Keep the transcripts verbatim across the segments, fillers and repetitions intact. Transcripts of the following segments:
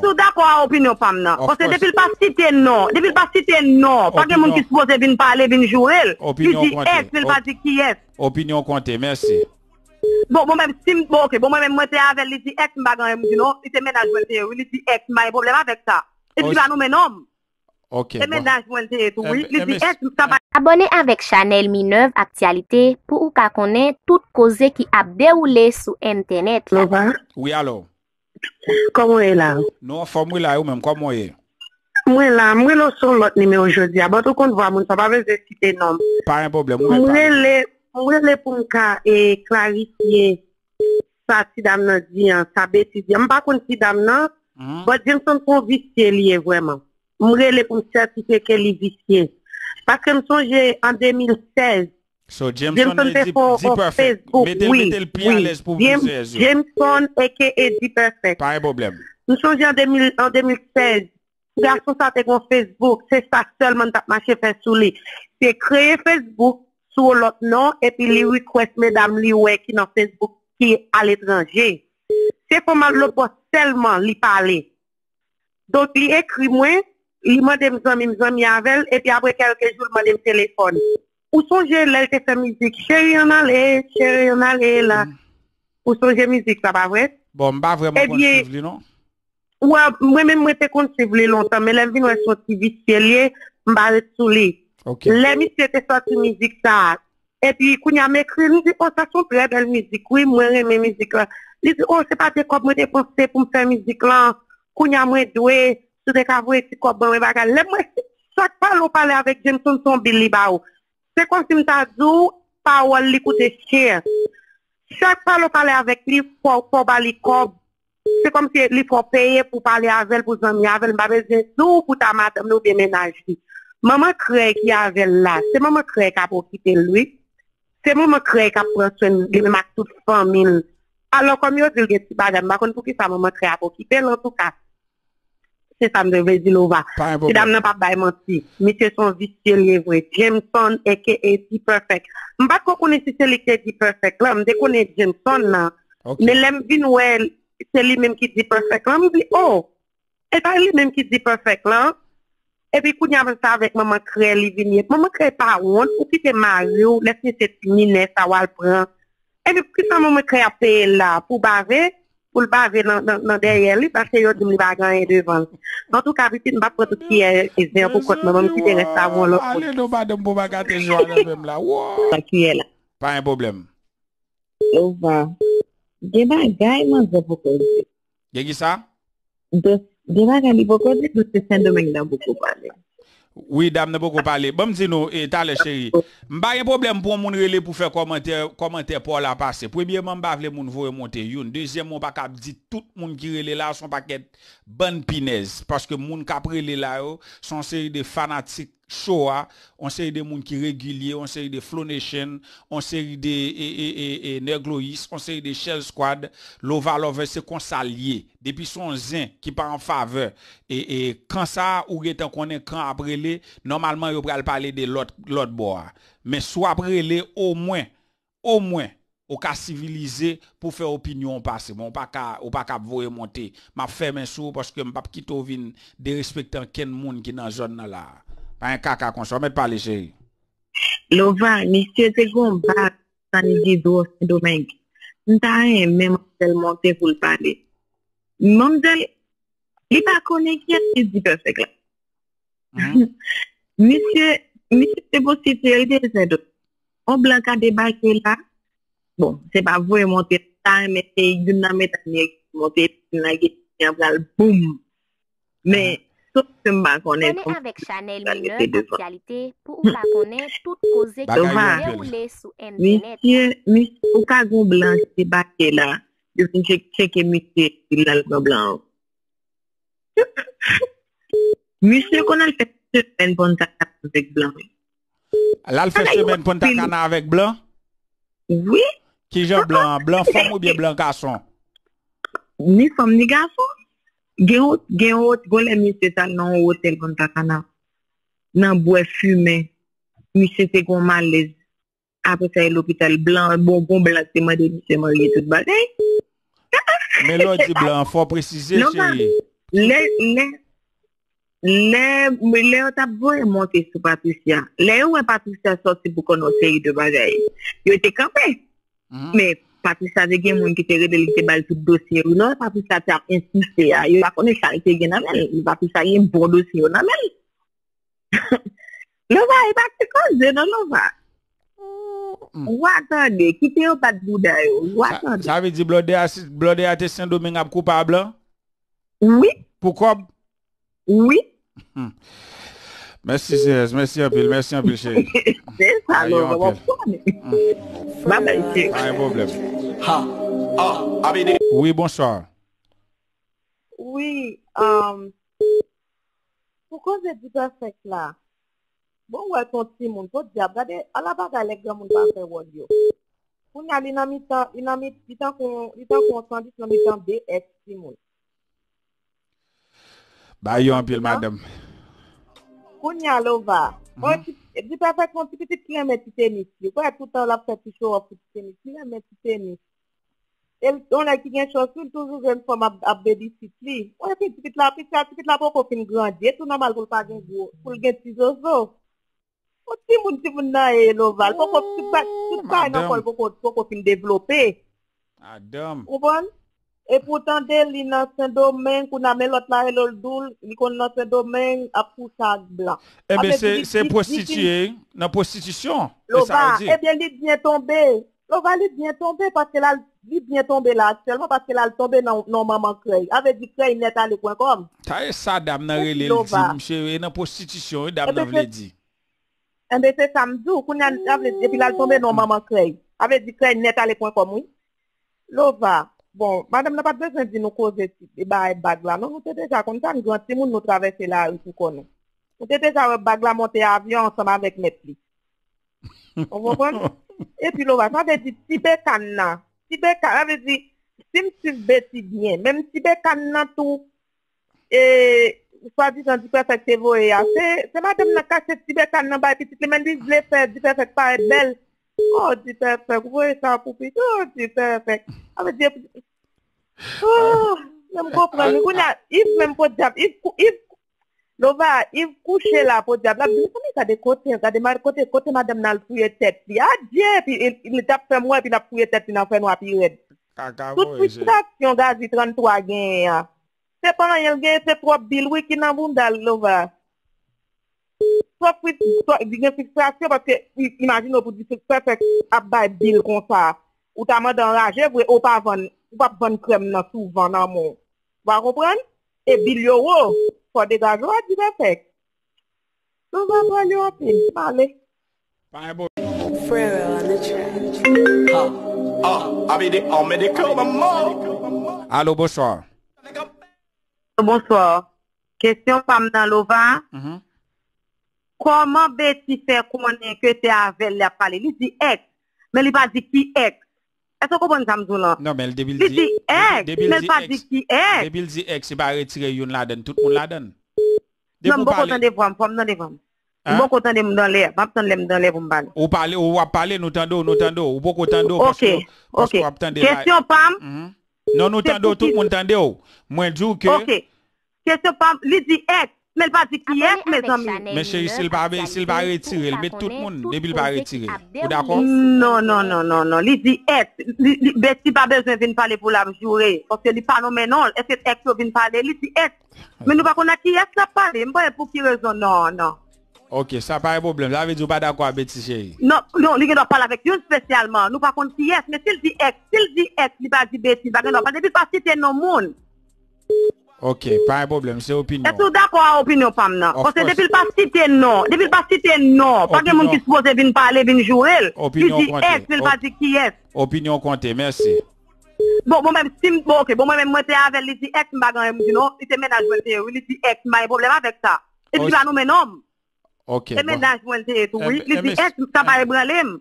Sou dakò a opinyon pa m nan. Paske depi l pa site non, depi l pa site non, pa gen moun ki sipoze vin pale, vin joure l. Li di ex, men l pa di kiyès. Opinyon konte, mèsi. Bon, bon, menm si m, bon, ok, bon, mwen menm, mwen te avè l, li di ex, m pa gen anyen m di non, li se mennaj mwen l te ye, wi, li di ex, m pa gen pwoblèm avèk sa. Epi li pa nonmen non m. Se mennaj mwen l te ye tou, wi. Li di ex, sa pa. Abòne avèk chanèl Minerve Actualité pou ou ka konnen tout koze ki ap dewoule sou entènèt la. Lova, wi, alo. Kòman w ye la? Nou anfòm, wi, la, ou menm, kòman w ye? Mwen la, m rele w sou yon lòt nimewo jodi a. Bon, ou konn vwa moun sa, pa bezwen site non m. Pa gen pwoblèm, ou menm. M rele, m rele pou m ka e klarifye sa ti dam nan di an, sa betiz li an. M pa konn ti dam nan, but Jameson se yon visye li ye vrèman. M rele pou m sètifye ke li visye. Paske m sonje an de mil sèz, So, Jameson te fè yon Facebook, mete l, wi, mete l pi alèz pou plizyè jou. Jameson, A K A D-Perfect. Pa gen pwoblèm. M sonje an de mil, an de mil sèz, gason sa te gen yon Facebook, se sa sèlman n t ap mache fè sou li. Se kreye Facebook sou yon lòt non, epi li request medam li wè ki nan Facebook ki aletranje. Se fanm al lòt bò sèlman li pale. Donk, li ekri mwen, li mande m zanmi m zanmi avè l, epi apre kèlke jou, l mande m telefòn. Ou sonje lè l te fè mizik, Cheri ann ale, cheri ann ale la. Ou sonje mizik sa, pa vre? Bon, m pa vrèman konn swiv li, non. Wè, mwen menm, mwen te konn swiv li lontan, men lè m vin wè se yon ti visye l ye, m pa ret sou li. Lè misye te sòti mizik sa a, epi kounye a m ekri l, m di, o, sa se yon trè bèl mizik, wi, mwen renmen mizik la. Li di, o, se pa de kòb mwen te panse pou m fè mizik lan, kounye a mwen dwe, si w te ka voye ti kòb ban mwen bagay. Lè m wè chak pale w pale avèk Jameson, se yon bil li ba ou. Se kòmsi m ta di w, pawòl li koute chè. Chak pale w pale avèk li, fò, fò w ba li kòb. Se kòmsi li fè w peye pou pale avè l, pou zanmi avè l. M pa bezwen di w pou ta madanm li oubyen mennaj li. Manman krèy ki avè l la, se manman krèy k ap okipe l, wi. Se manman krèy k ap pran swen li menm ak tout fanmi l. Alò, kòm yo di l gen ti bagay, m pa konn poukisa manman krèy ap okipe l, antouka. Se sa m te vle di, Lova. Ti dam nan p ap bay manti. Misye se yon visye li ye vre. Jameson, A K A D-Perfect. M pa t ko konnen si se li ki te D-Perfect lan. M te konnen Jameson nan. Men lè m vin wè se li menm ki D-Perfect lan, m di, o, e pa li menm ki D-Perfect lan. Epi kounye a se avèk manman krèy li vin ye. Manman krèy pa wont, ou kite mari w, lè se ti minè sa w al pran. Epi poukisa manman krèy ap peye l la? Pou bave? Pou l bave nan, nan, nan dèyè li, paske yo di m li pa gen anyen devan l. Antouka, pitit, m p ap pran tout kiyè e zen an pou kont mwen, ban m kite rès la pou yon lòt moun. Ale non, madanm, pou pa gate jou avè m la. Wo! Sa kiyè la. Pa gen pwoblèm. Lova. Gen bagay manzè poko di. Gen ki sa? Gen bagay li poko di, paske Sendomeng nan poko pale. Wi, dam nan poko pale. Ban m di nou, e, talè, cheri. M pa gen pwoblèm pou yon moun rele pou fè kòmantè, kòmantè pa w la pase. Premyèman, m pa vle moun voye monte youn. Dezyèmman, w pa ka ap di tout moun ki rele la, se yon pakèt bann pinèz. Paske moun k ap rele la yo, se yon seri de fanatik cho a, yon seri de moun ki regilye, yon seri de Flow Nation, yon seri de, e, e, e, e, Nègloyis, yon seri de Shell Squad, Lova Lover, se konsa l ye. Depi se yon zen ki pa an favè, e, e, kan sa a, ou gentan konnen kan ap rele, nòmalman yo pral pale de lòt, lòt bò a. Men si w ap rele, omwen, omwen, ou ka sivilize pou fè opinyon w pase. Men ou pa ka, ou pa ka ap voye monte. M ap fèmen sou ou paske m p ap kite w vin derespekte ankenn moun ki nan zòn nan la a. Pa gen kaka konsa. Ou mèt pale, cheri. Lova, misye te gon baz San Isidro, Sendomeng. M ta renmen manzèl monte pou l pale. Manzèl, li pa konnen kiyès ki D-Perfect la. Misye, misye se posib se li te Sendomeng. On blan ka debake la. Bon, se pa voye monte, ta renmen se youn nan medam yo ki monte, epi youn nan gen an pral boum. Men, tout se m pa konnen. Abòne avèk chanèl Minerve Actualité pou ou ka konnen tout koze ki ap dewoule sou entènèt. Misye, misye, ou ka gon blan ki debake la, yo vin tcheke misye, epi l al pran blan an. Misye konn al fè semèn Punta Cana avèk blan. L al fè semèn Punta Cana avèk blan? Wi. Kijan blan an? Blan fanm oubyen blan gason? Ni fanm, ni gason. Gen yon, gen yon, gon lè misye t al nan yon otèl Punta Cana. Nan bwè fimen. Misye te gon malèz. Apre sa, e lopital blan, bon, gon blan te mande misye marye tout bagay. Men lè w di blan an, fò w presize, cheri. Lè, lè, lè, lè yo t ap voye monte sou Patricia, lè yo wè Patricia sòti pou konn yon seri de bagay, yo te kanpe. Men, Patricia te gen moun ki te rele l, ki te ba l tout dosye yo. Lè Patricia te ap ensiste a, yo pa konnen sa l te gen nan men l. Patricia gen bon dosye yo nan men l. Lova, e pa ti koze non, Lova. Wa tande, kite yo bat bouda yo. Wa tande. Sa vle di blòdè a, blòdè a te Sendomeng ap koupab lan? Wi. Pou kòb? Wi. Mèsi, Seyès. Mèsi anpil. Mèsi anpil, cheri. Se sa, Lova, w ap konnen. Babay, cheri. Pa gen pwoblèm. Ha. Ah, Abidi. Wi, bonswa. Wi, um, pou koze Dipèfèk la, bon, wè, se yon timoun, podyab, gade, ala bagay lè granmoun pa fè wòl yo. Kounye a, li nan mitan, li nan mit, li tankou, li tankou yon sandwich nan mitan de èks timoun. Ba yo anpil, madanm. Kounye a, Lova. Mwen, ti, Dipèfèk, yon ti pitit ki renmen ti tenis. Li kwè toutan l ap fè ti show off pou ti tenis. Li renmen ti tenis. E l, yon nèg ki gen chans, wi, l toujou jwenn fanm ap, ap babysit li. Mwen, epi ti pitit la, pitit la, ti pitit la poko fin grandi. E tou nòmal pou l pa gen gwo, pou l gen ti zozo. Yon timoun, timoun nan ye, Lova. L poko, tout ba-, tout bagay nan kò l poko, poko fin devlope. Madanm. Ou konprann? Epi w tande li nan Sendomeng, kounye a men lòt la rele l, di w li konn nan Sendomeng ap kouche ak blan. Ebyen, se, se pwostitiye, nan pwostitisyon. E sa yo di. Ebyen, li byen tonbe. Lova, li byen tonbe, paske l al, li byen tonbe la aktyèlman, paske l al tonbe nan, nan manman krèy. A vle di krèy nèt ale pwen kòm. Sa e sa dam nan rele l di, misye e nan pwostitisyon, wi, dam nan vle di. Enben, se sa m di w. Kounye a, sa vle di, epi l al tonbe nan manman krèy. Sa vle di krèy nèt ale pwen kòm, wi. Lova, bon, madanm nan pa t bezwen di nou koze ti, e bagay bag la, non, nou te deja konn sa, n gran timoun, nou travèse lari pou kò nou. Nou te deja wè bag la monte avyon ansanm avèk mèt li. Ou konprann? Epi, Lova, sa vle di ti bekann nan, ti bekann, sa vle di, si m swiv Betty byen, menm ti bekann nan tou, e, swadizan Dipèfèk te voye a, se, se madanm nan kache ti bekann nan bay pitit li, men li vle fè Dipèfèk parèt bèl. Oh, Dipèfèk, ou voye sa pou pitit, oh, Dipèfèk. Sa vle di, oh, men m konprann, wi, kounye a, Yves menm podyab, Yves kou-, Yves, Lova, Yves kouche la, podyab, l ap di, mezanmi, gade kote, gade mal, kote, kote madanm nan al fouye tèt li, adye, epi li, li t ap fè m wè, epi l ap fouye tèt li nan fènwa pi rèd. Tout fristrasyon Gazi tranntwa genyen an. Se pa anyen l genyen, se twòp bil, wi, ki nan bounda l, Lova. Twòp fris-, twòp, li gen fristrasyon, paske i-, imajine w pou Dipèfèk ap bay bil konsa. Ou ta mande anraje vre, ou pa vann, ou p ap vann krèm nan souvan nan men w. Ou pa konprann? E bil yo wo, fò degaje w a Dipèfèk. Lova pale anpil, pale. Pa gen pwoblèm. Frero on the track. Ha, ah, Abidi, on met the club, maman. Alo, bonswa. Bonswa. Kesyon pa m nan, Lova. Mhm. Kòman Betty fè konnen ke se avè l l ap pale? Li di èks, men li pa di ki èks. Èske w konprann sa m di w lan? Non, men depi l di, depi, depi l di èks, depi l di èks, se pa retire youn ladan, tout moun ladan. Non, m poko tande vwa m, fò m tande vwa m. M poko tande m nan lè, m ap tann lè m nan lè pou m pale. Ou pale, ou ap pale, nou tande w, nou tande w. Ou poko tande w paske, paske w ap tande la. Kesyon pa m. Non, nou tande w, tout moun tande w. Mwen di w ke. Ok. Kesyon pa m, li di èks, men l pa di kiyès, mezanmi. Men cheri, si l pa, si l pa retire l, met tout moun, depi l pa retire. Ou dakò? Non, non, non, non, non. Li di èks. Li, li, Betty pa bezwen vin pale pou l ap joure, paske li pa nonmen non l. Èske èks yo vin pale? Li di èks. Men nou pa konn ak kiyès l ap pale. M pa wè pou ki rezon, non, non. Ok, sa pa yon pwoblèm. Sa vle di ou pa dakò ak Betty, cheri? Non, non, li gen dwa pale avèk youn espesyalman. Nou pa konn kiyès, men si l di èks, si l di èks, li pa di Betty, li pa gen dwa pale. Depi l pa site non moun. Ok, pa yon pwoblèm, se opinyon. Èske w dakò a opinyon pa m nan? Paske depi l pa site non, depi l pa site non, pa gen moun ki sipoze vin pale, vin joure l. Li di èks, men l pa di kiyès. Opinyon konte, mèsi. Bon, bon, menm si m, bon, ok, bon, mwen menm, mwen te avè l, li di èks, m pa gen anyen m di non, li se mennaj mwen l te ye, wi, li di èks, m pa gen pwoblèm avèk sa. Epi li pa nonmen non m. Ok, se mennaj mwen l te ye tou, wi. Li di èks, sa pa ebranle m.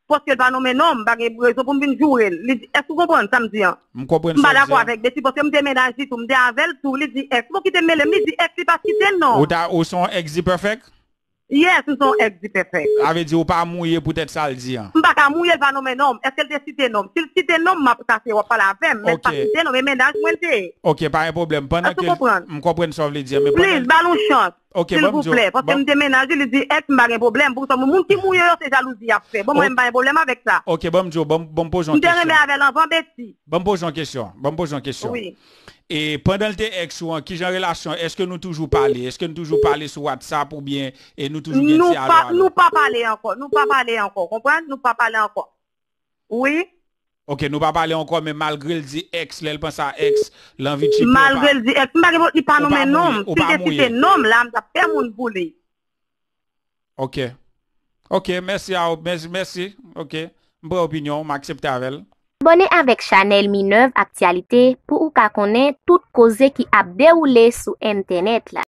Paske l pa nonmen non m, m pa gen rezon pou m vin joure l. Li di, èske w konprann sa m di an? M konprann sa w di an. M pa dakò avèk Betty, paske m te mennaj li tou, m te avè l tou, li di èks. Bon, kite m mele m, li di èks, li pa site non. Ou ta, ou se yon èks Dipèfèk? Yes, m se yon ex di Pèpè. Sa vle di ou pa mouye poutèt sa l di an. M pa ka mouye, l pa nonmen non m. Èske l te site non m? Si l site non m, m ap kase, w ap pale avè m. Men l pa site non m, e mennaj mwen l te ye. Ok, pa gen pwoblèm. Pandan ke m konprann sa w vle di an, men Please, ba l yon chans. Ok, silvouplè, paske m te mennaj li, li di ex m pa gen pwoblèm. Pou sa, moun ki mouye yo, se jalouzi y ap fè. Bon, mwen, m pa gen pwoblèm avèk sa. Ok, ban m di w, ban m poze yon kesyon. M te renmen avè l anvan Betty. Ban m poze yon kesyon. Ban m poze yon kesyon. Wi. E pandan l te ex ou an, kijan relasyon, èske nou toujou pale? Èske nou toujou pale sou WhatsApp oubyen e nou toujou gen dyalòg? Nou pa pale ankò. Nou pa pale ankò. Konprann? Nou pa pale ankò. Wi. Ok, nou pa pale ankò, men malgre l di ex, lè l panse a ex, l anvi tchipe w. Malgre l di ex, m pa gen, li pa nonmen non m. Si l te site non m, la, m t ap fè moun pou li. Ok. Ok, mèsi a ou. Mèsi, mèsi. Ok. M pran opinyon w, m aksepte avè l. Abòne avèk chanèl Minerve Aktyalite pou ou ka konnen tout koze ki ap dewoule sou entènèt la.